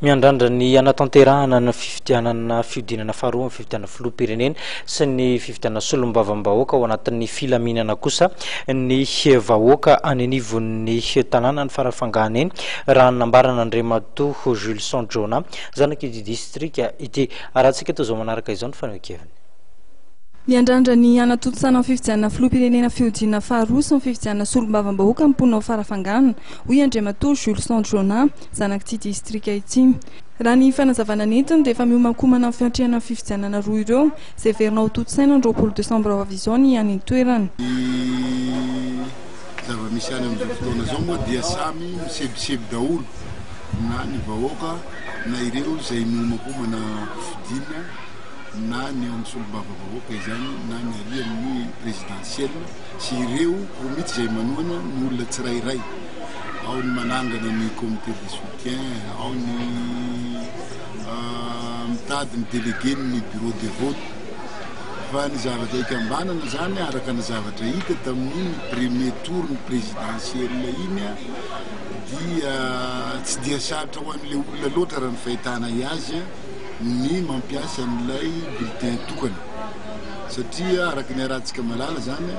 Miandrandra ny hanatanterahana ny fifidianana fihodinana faharoa amin'ny fifidianana filoham-pirenena sy ny fifidianana solombavambahoaka ao anatin'ny filaminana kosa ny vahoaka any anivon'ny tanànan'i Farafangana eny, raha ny nambaran'Andriamatoa Julson Jonah, zanak'ity distrika ity. Arahantsika toy izao manaraka izao ny fanehoan-keviny. Miandrandra ny hanatontosana ny fifidianana filoham-pirenena fihodinana faharoa sy ny fifidianana solombavambahoaka ny mponina ao Farafangana, hoy Andriamatoa Julson Jonah, zanak'ity distrika ity. Raha ny fanazavana nentiny dia efa miomankomana amin'ny fiantrehana ny fifidianana roa ireo, izay heverina ho tontosaina ny 20 desambra ho avy izao ny any an-toerana. Ny zava-misy any amin'izao fotoana izao moa dia samy misebiseby daholo na ny vahoaka na ireo izay miomankomana hofidiana. na ny eo amin'ny solombavambahoaka izany na ny ary amin'ny présidentielle sy ireo komity izay manohana ny olona tsirairay, ao ny manangana ny comité de soutien, ao ny mitady ny délégué ny bureau de vote fa ny zavatra ikambanana izany araka ny zavatra hita tamin'iny premier tour ny présidentielle iny dia tsy dia sarotra ho an'ilay olona loatra raha ny fahitanay azy. ny mampiasa an'ilay bulletin tokana satria araka ny arahantsika mahalala izany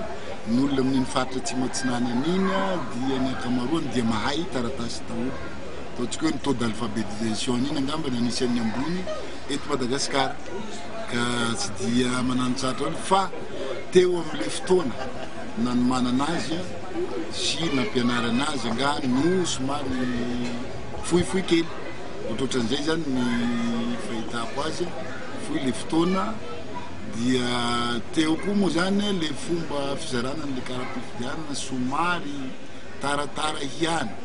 ny olona amin'iny faritra Atsimo Atsinanana iny dia ny ankamaroany dia mahay taratasy daholo, ataontsika hoe ny taux d'alphabétisation an'iny angamba no anisan'ny ambony eto Madagasikara ka tsy dia mananosarotra zany fa teo amin'ilay fotoana nanomanana azy sy nampianarana azy angaha no somary fohifohy kely. Ohatrohatran'izay izany ny fahitako azy, fohy le fotoana dia teo koa moa izany le fomba fizarana an'le kara-pifidianana somary taratara ihany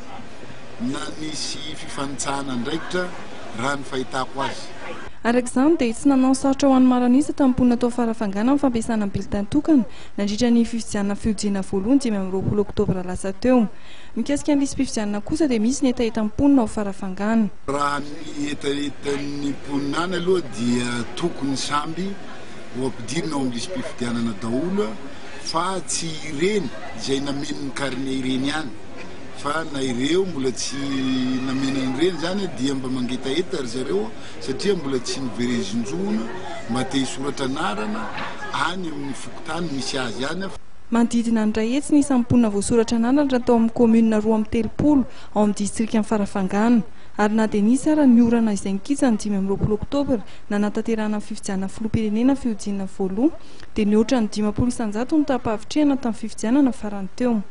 na nisy fifanitsahana andraikitra raha ny fahitako azy. Araka izany dia tsy nanao sarotra ho an'ny maro an'isa tamin'ny mponina tao Farafangana ny fampiasana ny bulletin tokana nandritra ny fifidianana fihodinana voalohany 25 oktobra lasa teo. Mikasika ny lisi-pifidianana kosa dia misy ny hetahetan'ny mponina ao Farafangana. Raha ny hetahetan'ny mponina any aloha dia tokony samby ho ampidirina ao amin'ny lisi-pifidianana daholo fa tsy ireny izay nameno ny carnet ireny ihany fa na ireo mbola tsy nameno an'ireny izany dia mba mangetaheta ry zareo satria mbola tsy niverezin-johona mba te hisoratra anarana any amin'ny fokontany misy azy any. Manodidina ny 100 ny isan'ny mponina voasoratra anarana tao amin'ny kaominina 32 ao amin'ny distrikan'i Farafangana. Ary na dia nisy ara ny orana izay nikija ny 25 oktobra nanatanterahana ny fifidianana filoham-pirenena fihodinana voaloha dia nihoatra ny 50% ny taham-pahavitrihana tamin'ny fifidianana farany teo.